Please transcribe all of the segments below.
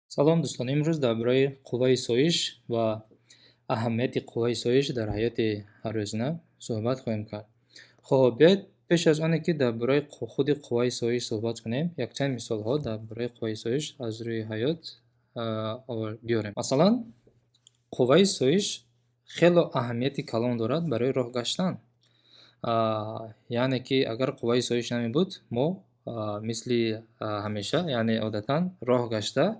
Салом, дӯстон! Имрӯз дар бораи қувваи соиш ва аҳамияти қувваи соиш дар ҳаёти ҳаррӯзина суҳбат хоҳем кард. Хоб, биёед, пеш аз оне ки дар бораи худи қувваи соиш суҳбат кунем, якчанд мисолҳо дар бораи қувваи соиш аз рӯи ҳаёт биёрем. Масалан, қувваи соиш хело аҳамияти калон дорад барои роҳ гаштан. Яъне ки агар қувваи соиш намебуд, мо мисли ҳамеша, яъне одатан роҳ гашта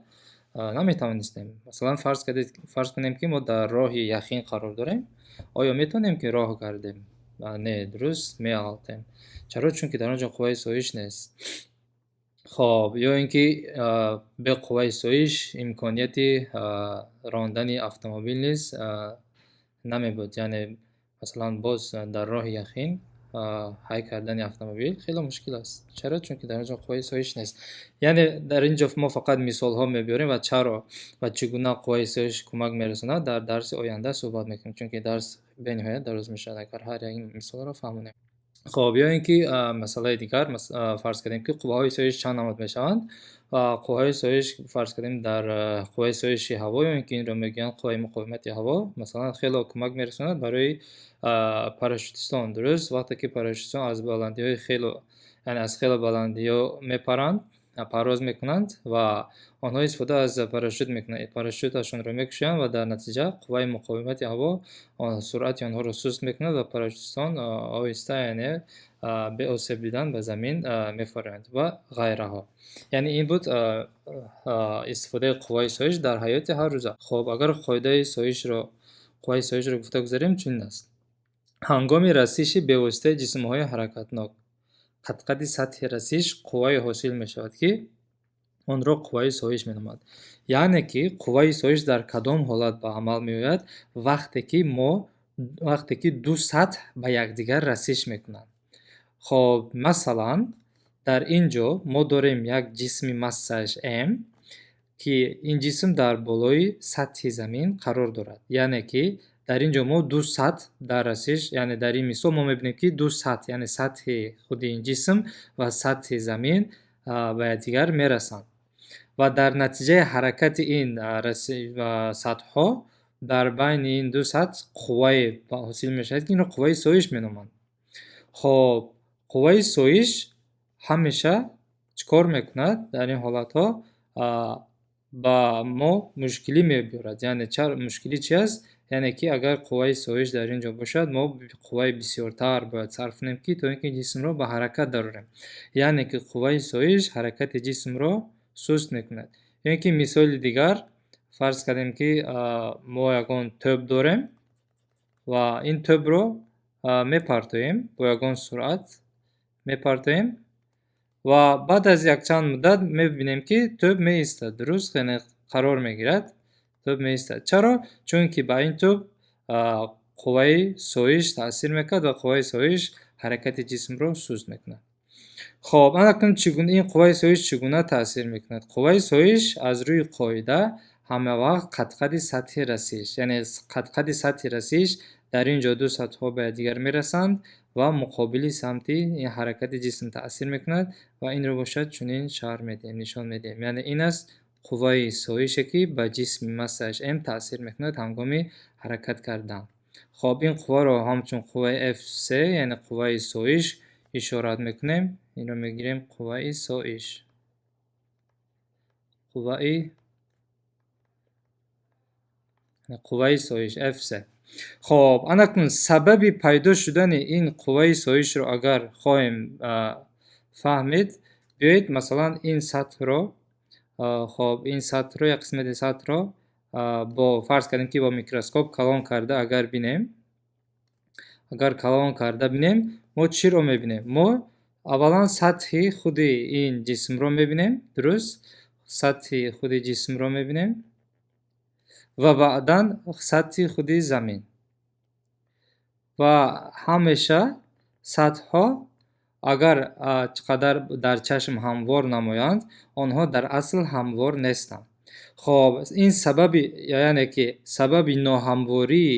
наметавонистем. Масалан, фарз кунем, ки мо дар роҳи яхин қарор дорем. Оё метавонем, ки роҳ гардем? Не, дуруст, меғалтем. Чаро? Чунки дар он ҷо қувваи соиш нест. Хоб, ё ин ки бе қувваи соиш имконияти рондани автомобил низ намебуд. Яъне, масалан, боз дар роҳи яхин ҳай кардани автомобил хеле мушкил аст. Чаро? Чунки дар он ҷо қувваи соиш нест. Яъне дар ин ҷо мо фақат мисолҳо мебиёрем ва чаро ва чӣ гуна қувваи соиш кӯмак мерасонад, дар дарси оянда суҳбат мекунем, чунки дарс бениҳоят дароз мешавад, агар ҳар як мисолро фаҳмонем. Хоб, ё ин ки масъалаи дигар, фарз кардем, ки қувваҳои соиш чанд намуд мешаванд. Қувваҳои соиш, фарз кардем, дар қувваи соиши ҳаво, ё ин ки инро мегӯянд қувваи муқовимати ҳаво, масалан, хело кӯмак мерасонад барои парашютистон. Дуруст, вақте ки парашютистон аз баландиҳои хело, яъне аз хело баландиҳо мепаранд, парвоз мекунанд ва онҳо истифода аз парашют мекунанд, парашюташонро мекушоянд ва дар натиҷа қувваи муқовимати ҳаво суръати онҳоро суст мекунад ва парашютистон оҳиста, яъне беосеб дидан, ба замин мефароянд ва ғайраҳо. Яъне ин буд истифодаи қувваи соиш дар ҳаёти ҳаррӯза. Хоб, агар қоидаи соишро, қувваи соишро гуфта гузарем, чунин аст: ҳангоми расиши бевоситаи ҷисмҳои ҳаракатнок қадқади сатҳи расиш қуввае ҳосил мешавад, ки онро қувваи соиш меноманд. Яъне ки қувваи соиш дар кадом ҳолат ба амал меояд? Вақте ки ду сатҳ ба якдигар расиш мекунанд. Хоб, масалан, дар ин ҷо мо дорем як ҷисми массааш м, ки ин ҷисм дар болои сатҳи замин қарор дорад. Яъне ки дар ин ҷо мо ду сатҳ дар расиш, яъне дар ин мисол мо мебинем, ки ду сатҳ, яъне сатҳи худи ин ҷисм ва сатҳи замин, ба якдигар мерасанд ва дар натиҷаи ҳаракати ин сатҳҳо дар байни ин ду сатҳ қуввае ҳосил мешавад, ки инро қувваи соиш меноманд. Хоб, қувваи соиш ҳамеша чӣ кор мекунад? Дар ин ҳолатҳо ба мо мушкилӣ мебиёрад. Яъне мушкилӣ чи аст? Яъне ки агар қувваи соиш дар ин ҷо бошад, мо қувваи бисёртар бояд сарф кунем, ки то ин ки ҷисмро ба ҳаракат дарорем. Яъне ки қувваи соиш ҳаракати ҷисмро суст мекунад. Ё ин ки мисоли дигар, фарз кардем, ки мо ягон тӯб дорем ва ин тӯбро мепартоем, бо ягон суръат мепартоем ва баъд аз якчанд муддат мебинем, ки тӯб меистад. Дуруст, яъне қарор мегирад, тӯб меистад. Чаро? Чунки ба ин тӯб қувваи соиш таъсир мекунад ва қувваи соиш ҳаракати ҷисмро суст мекунад. Хоб, анакун ин қувваи соиш чӣ гуна таъсир мекунад? Қувваи соиш аз рӯи қоида ҳамавақт қадқади сатҳи расиш, яъне қадқади сатҳи расиш, дар ин ҷо ду сатҳҳо ба якдигар мерасанд ва муқобили самти ин ҳаракати ҷисм таъсир мекунад ва инро бошад чунин шарҳ медиҳем, нишон медиҳем. Яъне ин аст қувваи соише, ки ба ҷисми массааш м таъсир мекунад ҳангоми ҳаракат кардан. Хоб, ин қувваро ҳамчун қувваи Fc, яъне қувваи соиш, ишорат мекунем. Инро мегирем қувваи соиш, қувваи соиш Fc. Хоб, анакун сабаби пайдо шудани ин қувваи соишро агар хоҳем фаҳмид, биёед, масалан, ин сатҳро, хоб, ин сатҳро, як қисмати сатҳро бо, фарз кардем, ки бо микроскоп калон карда агар бинем, агар калон карда бинем, мо чиро мебинем? Мо аввалан сатҳи худи ин ҷисмро мебинем. Дуруст, сатҳи худи ҷисмро мебинем ва баъдан сатҳи худи замин. Ва ҳамеша сатҳҳо агар чӣ қадар дар чашм ҳамвор намоянд, онҳо дар асл ҳамвор нестанд. Хоб, ин сабаби, яъне ки сабаби ноҳамвории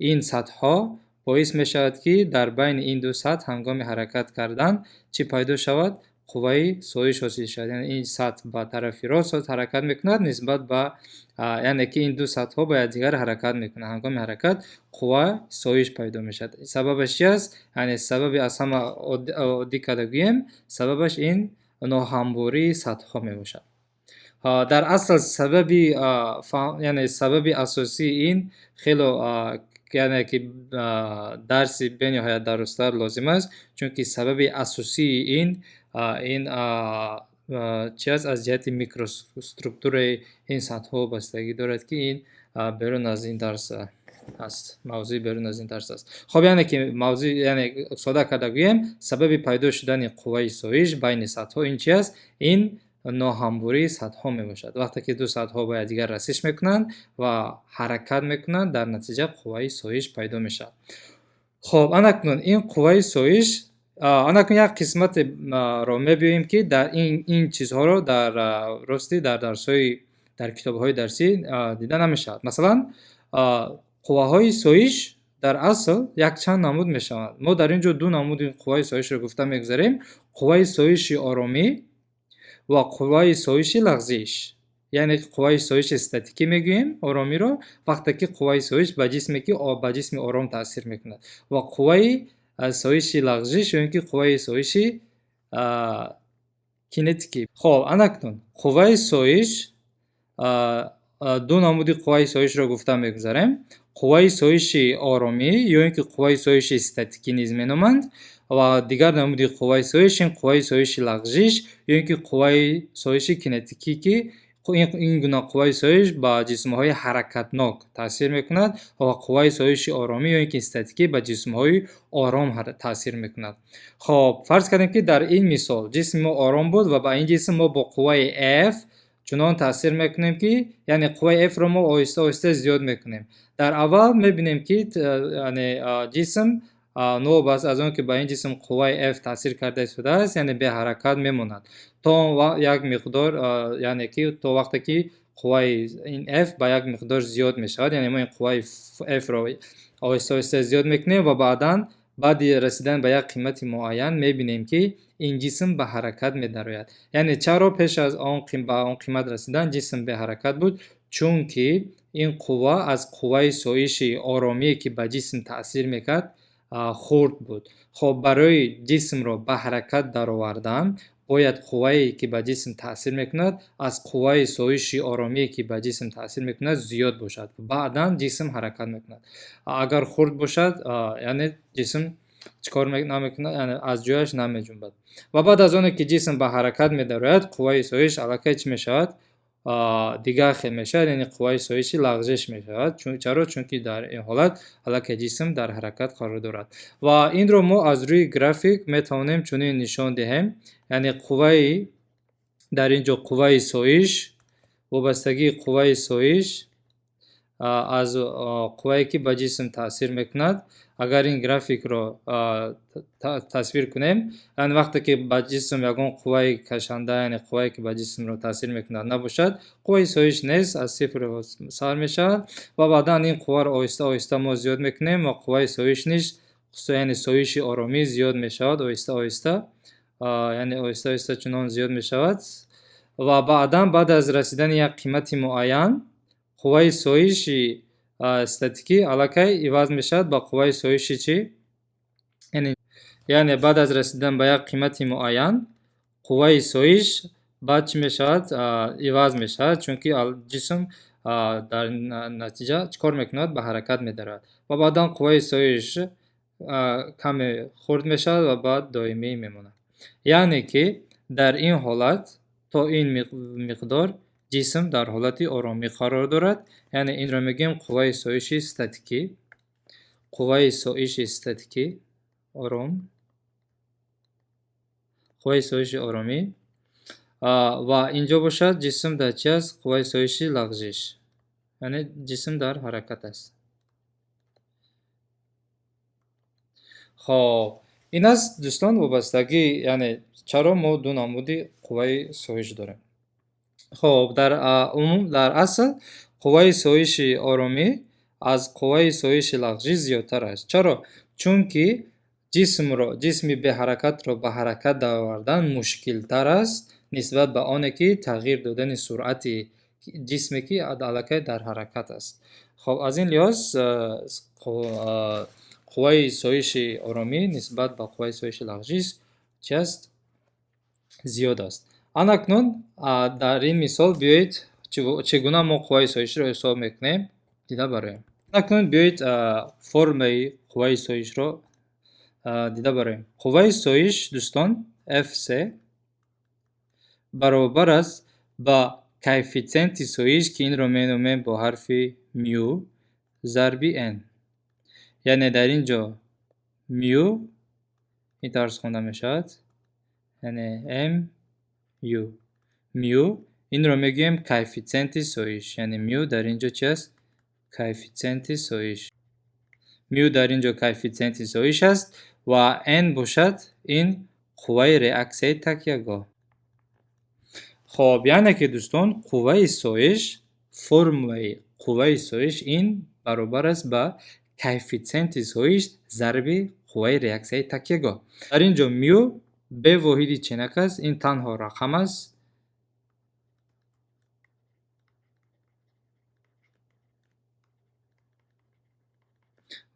ин сатҳҳо боис мешавад, ки дар байни ин ду сатҳ ҳангоми ҳаракат кардан чӣ пайдо шавад? қувваи соиш ҳосил шавад. Яъне ин сатҳ ба тарафи рост ҳаракат мекунад нисбат ба, яъне ки ин ду сатҳҳо ба якдигар ҳаракат мекунанд. Ҳангоми ҳаракат қувва соиш пайдо мешавад. Сабабаш чи аст? Яъне сабаби аз ҳама оддӣ карда гӯем, сабабаш ин ноҳамвории сатҳҳо мебошад. Дар асл сабаби, яъне сабаби асосии ин хело, яъне ки дарси бениҳоят дарозтар лозим аст, чунки сабаби асосии ин чи аст, аз ҷиҳати микроструктураи ин сатҳҳо вобастагӣ дорад, ки ин берун аз ин дарс аст, мавзӯи берун аз ин дарс аст. Хоб, яъне ки мавзӯи, яъне сода карда гӯем, сабаби пайдо шудани қувваи соиш байни сатҳҳо ин чи аст? Ин ноҳамвории сатҳҳо мебошад. Вақте ки ду сатҳҳо ба якдигар расиш мекунанд ва ҳаракат мекунанд, дар натиҷа қувваи соиш пайдо мешавад. Хоб, анакнун ин қувваи соиш, анакнун як қисматеро мебиёем, ки дар ин чизҳоро дар рости дар дарсҳои, дар китобҳои дарсӣ дида намешавад. Масалан, қувваҳои соиш дар асл якчанд намуд мешаванд. Мо дар ин ҷо ду намуди қувваи соишро гуфта мегузарем: қувваи соиши оромӣ ва қувваи соиши лағзиш. Яъне қувваи соиши статикӣ мегӯем оромиро, вақте ки қувваи соиш ба ҷисме, ки ба ҷисми ором таъсир мекунад, ва қувваи соиши лағзиш ё ин ки қувваи соиши кинетикӣ. Хоб, анакнун қувваи соиш, ду намуди қувваи соишро гуфта мегузарем: қувваи соиши оромӣ ё ин ки қувваи соиши статикӣ низ меноманд, ва дигар намуди қувваи соиш ин қувваи соиши лағзиш ё ин ки қувваи соиши кинетикӣ, ки ин гуна қувваи соиш ба ҷисмҳои ҳаракатнок таъсир мекунад ва қувваи соиши оромӣ ё ин ки статикӣ ба ҷисмҳои ором таъсир мекунад. Хоб, фарз кардем, ки дар ин мисол ҷисми мо ором буд ва ба ин ҷисм мо бо қувваи F чунон таъсир мекунем, ки яъне қувваи F-ро мо оҳиста оҳиста зиёд мекунем. Дар аввал мебинем, ки яъне ҷисм новобаста аз он ки ба ин ҷисм қувваи F таъсир карда истодааст, яъне беҳаракат мемонад то як миқдор, яъне ки то вақте ки қувваи ин F ба як миқдор зиёд мешавад. Яъне мо ин қувваи F-ро оҳиста оҳиста зиёд мекунем ва баъдан баъди расидан ба як қимати муайян мебинем, ки ин ҷисм ба ҳаракат медарояд. Яъне чаро пеш аз он ба он қимат расидан ҷисм беҳаракат буд? Чунки ин қувва аз қувваи соиши оромие, ки ба ҷисм таъсир мекард, хурд буд. Хоб, барои ҷисмро ба ҳаракат даровардан бояд қуввае, ки ба ҷисм таъсир мекунад, аз қувваи соиши оромие, ки ба ҷисм таъсир мекунад, зиёд бошад. Баъдан ҷисм ҳаракат мекунад. Агар хурд бошад, яъне ҷисм чӣ кор намекунад, яъне аз ҷояш намеҷунбад. Ва баъд аз оне ки ҷисм ба ҳаракат медарояд, қувваи соиш аллакай чӣ мешавад? Дигар хел мешавад, яъне қувваи соиши лағзиш мешавад. Чаро? Чунки дар ин ҳолат аллакай ҷисм дар ҳаракат қарор дорад. Ва инро мо аз рӯи график метавонем чунин нишон диҳем. Яъне қувваи дар ин ҷо қувваи соиш, вобастагии қувваи соиш аз қуввае, ки ба ҷисм таъсир мекунад, агар ин графикро тасвир кунем, яъне вақте ки ба ҷисм ягон қувваи кашанда, яъне қуввае, ки ба ҷисмро таъсир мекунад, набошад, қувваи соиш нест, аз сифр сар мешавад ва баъдан ин қувваро оҳиста оҳиста мо зиёд мекунем ва қувваи соиш низ, яъне соиши оромӣ зиёд мешавад оҳиста оҳиста, яъне оҳиста оҳиста чунон зиёд мешавад ва баъдан баъд аз расидани як қимати муайян қувваи соиши статикӣ аллакай иваз мешавад ба қувваи соиши чӣ? Яъне баъд аз расидан ба як қимати муайян қувваи соиш баъд чӣ мешавад? Иваз мешавад, чунки ҷисм дар натиҷа чӣ кор мекунад? Ба ҳаракат медарояд ва баъдан қувваи соиш каме хурд мешавад ва баъд доимӣ мемонад. Яъне ки дар ин ҳолат то ин миқдор ҷисм дар ҳолати оромӣ қарор дорад. Яъне инро мегӯем қувваи соиши статикӣ, қувваи соиши статикӣ ором, қувваи соиши оромӣ. Ва инҷо бошад, ҷисм дар чи аст? Қувваи соиши лағзиш, яъне ҷисм дар ҳаракат аст. Хоб, ин аст, дӯстон, вобастагӣ, яъне чаро мо ду намуди қувваи соиш дорем. Хоб, дар умум, дар асл қувваи соиши оромӣ аз қувваи соиши лағзиш зиёдтар аст. Чаро? Чунки Ҷисми беҳаракатро ба ҳаракат даровардан мушкилтар аст нисбат ба оне, ки тағйир додани суръати ҷисме, ки аллакай дар ҳаракат аст. Хоб, аз ин лиҳоз қувваи соиши оромӣ нисбат ба қувваи соиши лағжиш чи аст? Зиёд аст. Анакнун дар ин мисол биёед, чӣ гуна мо қувваи соишро ҳисоб мекунем, дида бароем. Анакнун биёед, формулаи қувваи соишро дида бароем. Қувваи соиш, дӯстон, Fc баробар аст ба коэффитсиенти соиш, ки инро меномем бо ҳарфи мю, зарби n. Яъне дар ин ҷо мю ин тарз хонда мешавад, яъне м ю. Мю инро мегӯем коэффитсиенти соиш, яъне мю дар ин ҷо чи аст? Коэффитсиенти соиш. Мю дар ин ҷо коэффитсиенти соиш аст ва n бошад ин қувваи реаксияи такягоҳ. Хоб, яъне ки, дӯстон, қувваи соиш, формулаи қувваи соиш ин баробар аст ба коэффитсиенти соиш зарби қувваи реаксияи такягоҳ. Дар ин ҷо мю бе воҳиди ченак аст, ин танҳо рақам аст.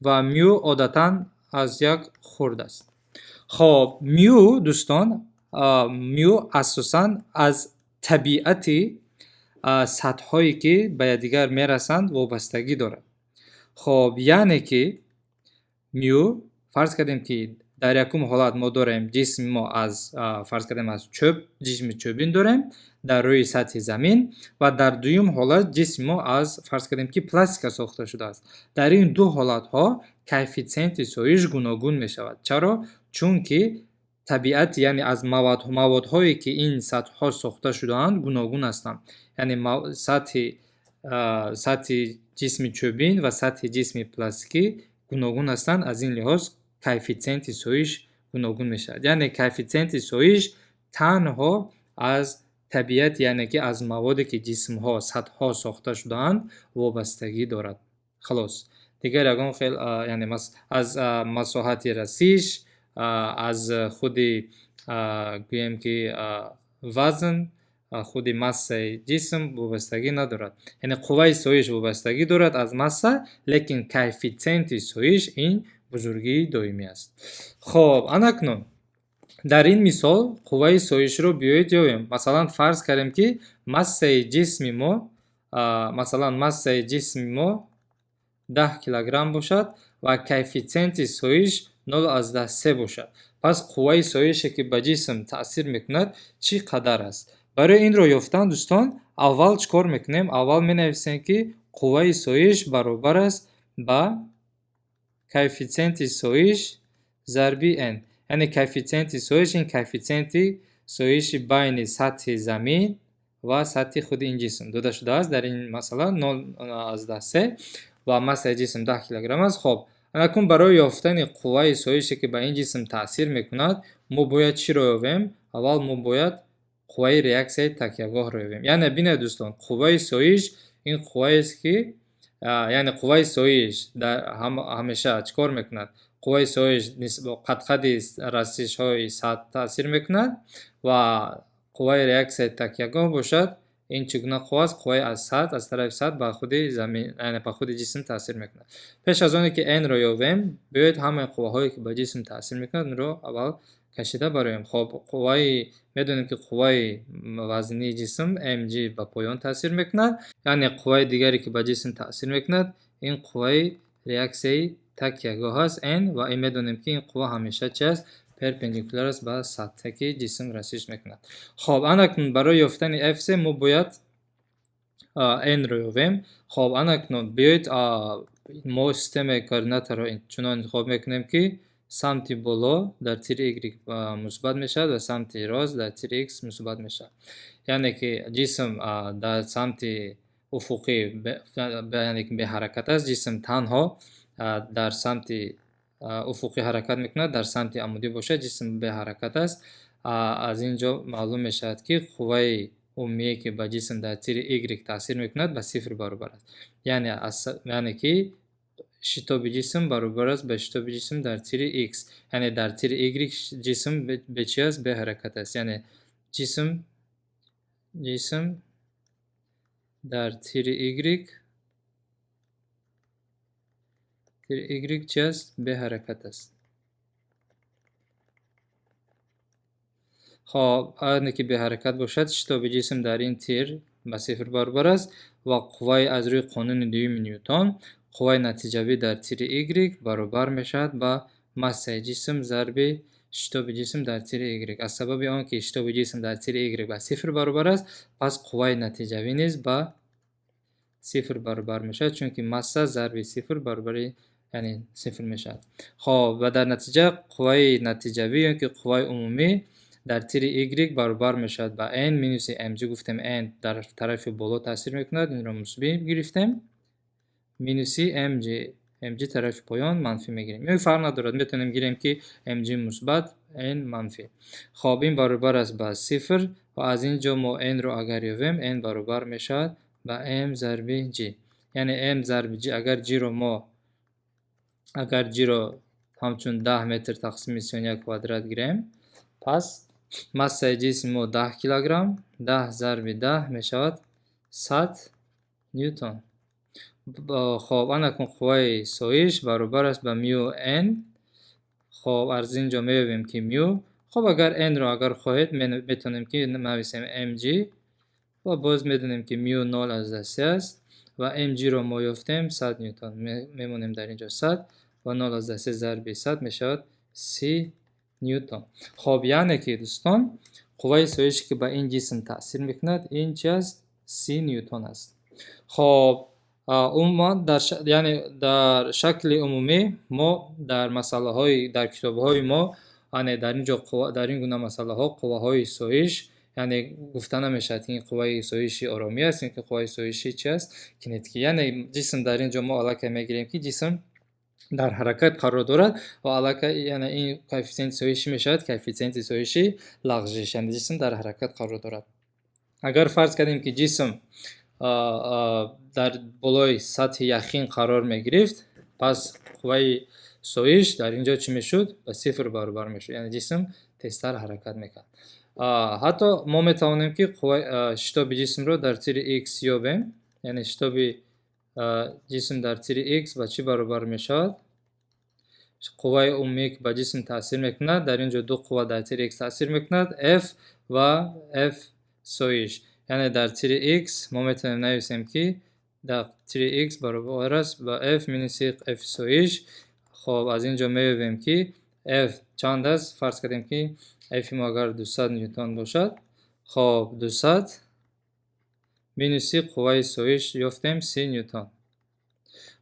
Ва мю одатан аз як хурд аст. Хоб, мю, дӯстон, мю асосан аз табиати сатҳҳое, ки ба якдигар мерасанд, вобастагӣ дорад. Хоб, яъне ки мю, фарз кардем, ки дар якум ҳолат мо дорем ҷисми мо аз, фарз кардем, аз чӯб, ҷисми чӯбин дорем дар рӯи сатҳи замин, ва дар дуюм ҳолат ҷисми мо аз, фарз кардем, ки пластика сохта шудааст. Дар ин ду ҳолатҳо коэффитсиенти соиш гуногун мешавад. Чаро? Чунки табиат, яъне аз маводҳое, ки ин сатҳҳо сохта шудаанд, гуногун ҳастанд. Яъне сатҳи ҷисми чӯбин ва сатҳи ҷисми пластикӣ гуногун ҳастанд. Аз ин лиҳоз коэффитсиенти соиш гуногун мешавад. Яъне коэффитсиенти соиш танҳо аз табиат, яъне ки аз маводе, ки ҷисмҳо, сатҳҳо сохта шудаанд, вобастагӣ дорад. Халос. Дигар ягон хел, яъне аз масоҳати расиш, аз худи, гӯем ки, вазн, худи массаи ҷисм вобастагӣ надорад. Яъне қувваи соиш вобастагӣ дорад аз масса, лекин коэффитсиенти соиш ин бузургии доимӣ аст. Хоб, анакнун дар ин мисол қувваи соишро биёед ёбем. Масалан, фарз кардем, ки массаи ҷисми мо, масалан, массаи ҷисми мо 10 килограмм бошад ва коэффитсиенти соиш 0,3 бошад. Пас қувваи соише, ки ба ҷисм таъсир мекунад, чӣ қадар аст? Барои инро ёфтан, дӯстон, аввал чӣ кор мекунем? Аввал менависем, ки қувваи соиш баробар аст ба коэффитсиенти соиш зарби n. Яъне коэффитсиенти соиш ин коэффитсиенти соиши байни сатҳи замин ва сатҳи худи ин ҷисм дода шудааст дар ин масъала 0,3 ва массаи ҷисм 10 килограмм аст. Хоб, анакун барои ёфтани қувваи соише, ки ба ин ҷисм таъсир мекунад, мо бояд чиро ёбем? Аввал мо бояд қувваи реаксияи такягоҳро ёбем. Яъне бинед, дӯстон, қувваи соиш ин қувваест, ки, яъне қувваи соиш дар ҳамеша чӣ кор мекунад? Қувваи соиш қадқади расишҳои сатҳ таъсир мекунад ва қувваи реаксияи такягоҳ бошад, ин чӣ гуна қувва аст? Қувваи аз сатҳ, аз тарафи сатҳ ба худи замин, яъне ба худи ҷисм таъсир мекунад. Пеш аз оне ки n-ро ёбем, биёед ҳамаи қувваҳое, ки ба ҷисм таъсир мекунад, онро аввал кашида бароем. Хоб, қувваи, медонем, ки қувваи вазнии ҷисм mg ба поён таъсир мекунад. Яъне қувваи дигаре, ки ба ҷисм таъсир мекунад, ин қувваи реаксияи такягоҳ аст, n, ва ин медонем, ки ин қувва ҳамеша чи аст? Перпендикуляр аст ба сатҳе, ки ҷисм расиш мекунад. Хоб, анакнун барои ёфтани fc мо бояд n-ро ёбем. Хоб, анакнун биёед, мо системаи координатаро чунон интихоб мекунем, ки самти боло дар тири y мусбат мешавад ва самти рост дар тири x мусбат мешавад. Яъне ки ҷисм дар самти уфуқӣ, яъне ки беҳаракат аст, ҷисм танҳо дар самти уфуқӣ ҳаракат мекунад, дар самти амудӣ бошад, ҷисм беҳаракат аст. Аз ин ҷо маълум мешавад, ки қувваи умумие, ки ба ҷисм дар тири y таъсир мекунад, ба сифр баробар аст. Яъне ки Шитоби ҷисм баробар аст ба шитоби ҷисм дар тири x. Яъне дар тири y ҷисм бе чи аст? Беҳаракат аст. Яъне ҷисм дар тири y чи аст? Беҳаракат аст. Хоб, ане ки беҳаракат бошад, шитоби ҷисм дар ин тир ба сифр баробар аст ва қувваи аз рӯи қонуни дуюми Ньютон, қувваи натиҷавӣ дар тири y баробар мешавад ба массаи ҷисм зарби шитоби ҷисм дар тири y. Аз сабаби он ки шитоби ҷисм дар тири y ба сифр баробар аст, пас қувваи натиҷавӣ низ ба сифр баробар мешавад, чунки масса зарби сифр баробари, яъне сифр мешавад. Хоб, ва дар натиҷа қувваи натиҷавӣ ё ки қувваи умумӣ дар тири y баробар мешавад ба n минуси mg. Гуфтем, n дар тарафи боло таъсир мекунад, инро мусбӣ гирифтем, минуси mg, mg тарафи поён манфӣ мегирем. Ё фарқ надорад, метавонем гирем ки mg мусбат, n манфӣ. Хоб, ин баробар аст ба сифр ва аз ин ҷо мо n-ро агар ёбем, n баробар мешавад ба m зарби g. Яъне m зарби g, агар g-ро мо агар g-ро ҳамчун 10 метр тақсими сония квадрат гирем, пас массаи ҷисми мо 10 килограмм, 10 зарби 10 мешавад 100 ньютон. Хоб, анакун қувваи соиш баробар аст ба мю n. Хоб, аз ин ҷо меёбем ки мю. Хоб, агар n-ро агар хоҳед, метавонем ки нависем mg ва боз медонем ки мю 0,3 аст ва mg-ро мо ёфтем 100 ньютон. Мемонем дар ин ҷо 100 ва 0,3 зарби 100 мешавад 30 ньютон. Хоб, яъне ки дӯстон, қувваи соише ки ба ин ҷисм таъсир мекунад, ин чи аст? 30 ньютон аст. Хоб, умуман дар, яъне дар шакли умумӣ мо дар масъалаҳои дар китобҳои мо, яъне дар ин ҷо дар ин гуна масъалаҳо қувваҳои соиш, яъне гуфта намешавад, ки ин қувваи соиши оромӣ аст ё ки қувваи соиши чи аст? Кинетикӣ. Яъне ҷисм дар ин ҷо мо аллакай мегирем, ки ҷисм дар ҳаракат қарор дорад ва аллакай, яъне ин коэффитсиенти соиш чӣ мешавад? Коэффитсиенти соиши лағжиш, яъне ҷисм дар ҳаракат қарор дорад. Агар фарз кардем, ки ҷисм дар болои сатҳи яхин қарор мегирифт, пас қувваи соиш дар ин ҷо чӣ мешуд? Ба сифр баробар мешуд, яъне ҷисм тезтар ҳаракат мекард. Ҳатто мо метавонем, ки шитоби ҷисмро дар тири x ёбем, яъне шитоби ҷисм дар тири x ба чӣ баробар мешавад? Қувваи умумие, ки ба ҷисм таъсир мекунад, дар ин ҷо ду қувва дар тири x таъсир мекунад: f ва f соиш. Яъне дар тири x мо метавонем нависем, ки дар тири x баробар аст ба f минуси f соиш. Хоб, аз ин ҷо меёбем, ки f чанд аст. Фарз кардем, ки f мо агар 200 ньютон бошад, хоб, 200 минуси қувваи соиш ёфтем 30 ньютон,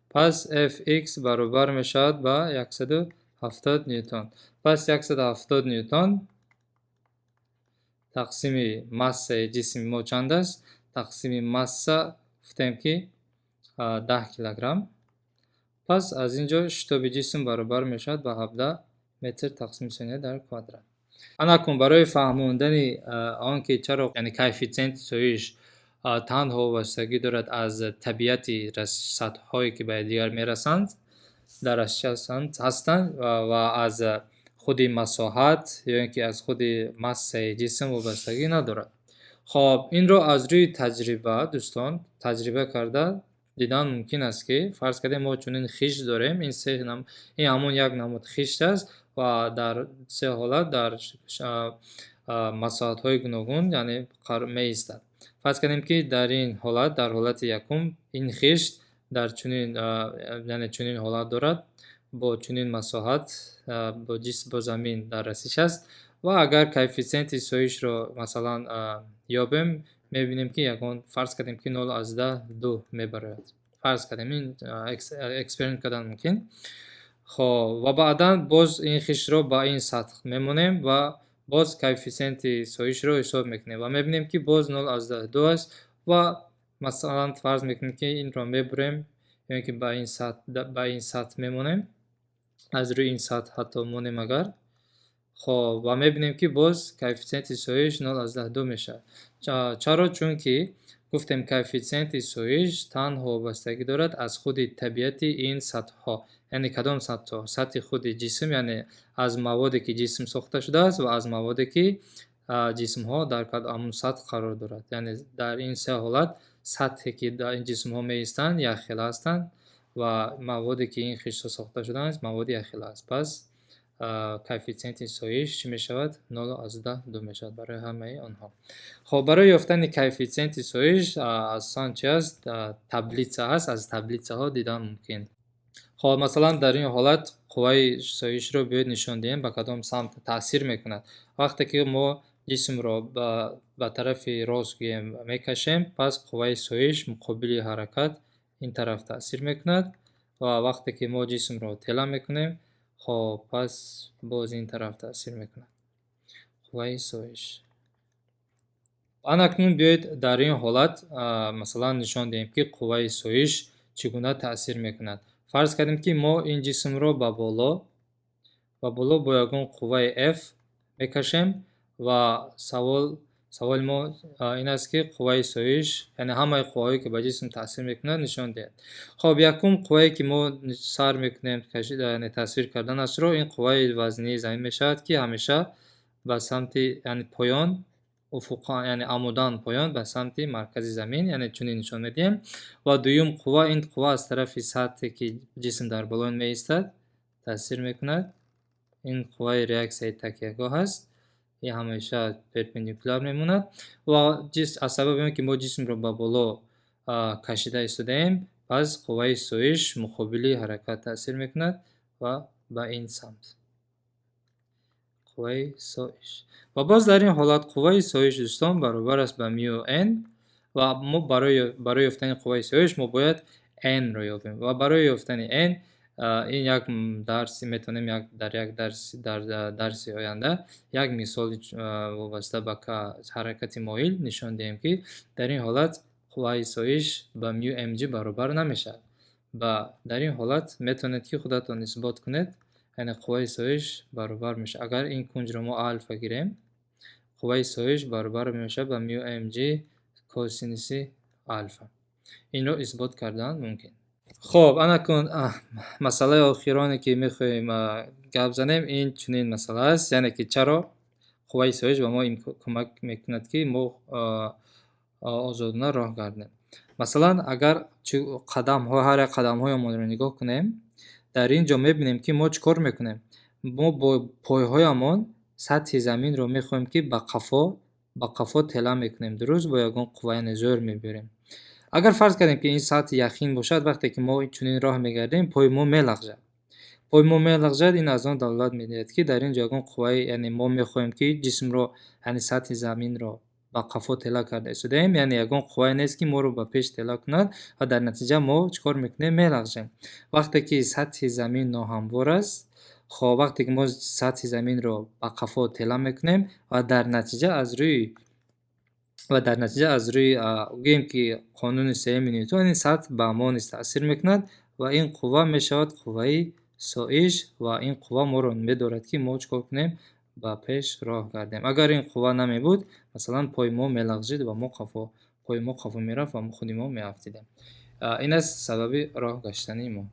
пас fx баробар мешавад ба 170 ньютон. Пас 170 ньютон тақсими массаи ҷисми мо чанд аст? Тақсими масса гуфтем, ки 10 килограмм. Пас аз ин ҷо шитоби ҷисм баробар мешавад ба 17 метр тақсими сония дар квадрат. Анакун барои фаҳмондани он ки чаро, яъне коэффитсиенти соиш танҳо вобастагӣ дорад аз табиати сатҳҳое, ки ба якдигар мерасанд, дар ҳастанд, ва аз худи масоҳат ё ин ки аз худи массаи ҷисм вобастагӣ надорад. Хоб, инро аз рӯи таҷриба, дӯстон, таҷриба карда дидан мумкин аст, ки фарз кардем, мо чунин хишт дорем. Ин се, ин ҳамон як намуд хишт аст ва дар се ҳолат дар масоҳатҳои гуногун, яъне, меистад. Фарз кардем, ки дар ин ҳолат, дар ҳолати якум, ин хишт дар чунин, яъне чунин ҳолат дорад, бо чунин масоҳат бо ҷисм, бо замин дар расиш аст ва агар коэффитсиенти соишро масалан ёбем, мебинем, ки ягон, фарз кардем, ки 0,2 мебарояд. Фарз кардем, ин эксперимент кардан мумкин. Хоб, ва баъдан боз ин хиштро ба ин сатҳ мемонем ва боз коэффитсиенти соишро ҳисоб мекунем ва мебинем, ки боз 0,2 аст. Ва масалан фарз мекунем, ки инро мебурем ё ин ки ба ин сатҳ мемонем, аз рӯи ин сатҳ ҳатто монем агар. Хоб, ва мебинем, ки боз коэффитсиенти соиш 0,2 мешавад. Чаро? Чунки Гуфтем, коэффитсиенти соиш танҳо вобастагӣ дорад аз худи табиати ин сатҳҳо. Яъне кадом сатҳҳо? Сатҳи худи ҷисм, яъне аз маводе, ки ҷисм сохта шудааст, ва аз маводе, ки ҷисмҳо дар ҳамун сатҳ қарор дорад. Яъне дар ин се ҳолат сатҳе, ки дар ин ҷисмҳо меистанд, якхела ҳастанд ва маводе, ки ин хиштҳо сохта шудаанд, маводи якхела аст. Пас коэффитсиенти соиш чӣ мешавад? 0,2 мешавад барои ҳамаи онҳо. Хоб, барои ёфтани коэффитсиенти соиш асосан чи аст? Таблица ҳаст, аз таблицаҳо дидан мумкин. Хоб, масалан, дар ин ҳолат қувваи соишро биёед нишон диҳем, ба кадом самт таъсир мекунад. Вақте ки мо ҷисмро ба тарафи рост, гӯем, мекашем, пас қувваи соиш муқобили ҳаракат ин тараф таъсир мекунад ва вақте ки мо ҷисмро тела мекунем, хоб, пас боз ин тараф таъсир мекунад қувваи соиш. Анакнун биёед дар ин ҳолат, масалан, нишон диҳем, ки қувваи соиш чӣ гуна таъсир мекунад. Фарз кардем, ки мо ин ҷисмро ба боло бо ягон қувваи F мекашем ва саволи мо ин аст, ки қувваи соиш, яъне ҳамаи қувваҳое, ки ба ҷисм таъсир мекунад, нишон диҳед. Хоб, якум қуввае, ки мо сар мекунем, яъне тасвир карданашро, ин қувваи вазнии замин мешавад, ки ҳамеша ба самти, яъне поён, уфуқан, яъне амудан поён, ба самти маркази замин, яъне чунин нишон медиҳем. Ва дуюм қувва, ин қувва аз тарафи сатҳе, ки ҷисм дар болои он меистад, таъсир мекунад. Ин қувваи реаксияи такягоҳ аст, ин ҳамеша перпендикуляр мемонад ва аз сабаби он ки мо ҷисмро ба боло кашида истодаем, пас қувваи соиш муқобили ҳаракат таъсир мекунад ва ба ин самт қувваи соиш. Ва боз дар ин ҳолат қувваи соиш, дӯстон, баробар аст ба мю н ва мо барои ёфтани қувваи соиш мо бояд n-ро ёбем ва барои ёфтани n ин як дарси метавонем як дар як дарс, дар дарси оянда як мисоли вобаста ба ҳаракати моил нишон диҳем, ки дар ин ҳолат қувваи соиш ба мю mg баробар намешавад. Ва дар ин ҳолат метавонед, ки худатон исбот кунед, яъне қувваи соиш баробар мешавад, агар ин кунҷро мо алфа гирем, қувваи соиш баробар мешавад ба мю mg косинуси алфа. Инро исбот кардан мумкин. Хоб, анакун масъалаи охироне, ки мехоҳем гап занем, ин чунин масъала аст, яъне ки чаро қувваи соиш ба мо кӯмак мекунад, ки мо озодона роҳ гардем. Масалан, агар қадамҳо, ҳар як қадамҳоямонро нигоҳ кунем, дар ин ҷо мебинем, ки мо чӣ кор мекунем. Мо бо пойҳоямон сатҳи заминро мехоҳем, ки ба қафо тела мекунем, дуруст, бо ягон қувва, яъне зӯр мебиёрем. Агар фарз кардем, ки ин сатҳи яхин бошад, вақте ки мо чунин роҳ мегардем, пои мо мелағжад. Пои мо мелағжад, ин аз он далолат медиҳад, ки дар ин ҷо ягон қувваи, яъне мо мехоҳем, ки ҷисмро, яъне сатҳи заминро ба қафо тела карда истодаем, яъне ягон қуввае нест, ки моро ба пеш тела кунад ва дар натиҷа мо чӣ кор мекунем? Мелағжем. Вақте ки сатҳи замин ноҳамвор аст, хоб, вақте ки мо сатҳи заминро ба қафо тела мекунем ва дар натиҷа аз рӯи, гӯем ки, қонуни сеюми Нютон, ин сатҳ ба мо низ таъсир мекунад ва ин қувва мешавад қувваи соиш ва ин қувва моро медорад, ки мо чӣ кор кунем? Ба пеш роҳ гардем. Агар ин қувва намебуд, масалан, пои мо мелағжид ва мо қафо, пои мо қафо мерафт ва худи мо меафтидем. Ин аст сабаби роҳ гаштани мо.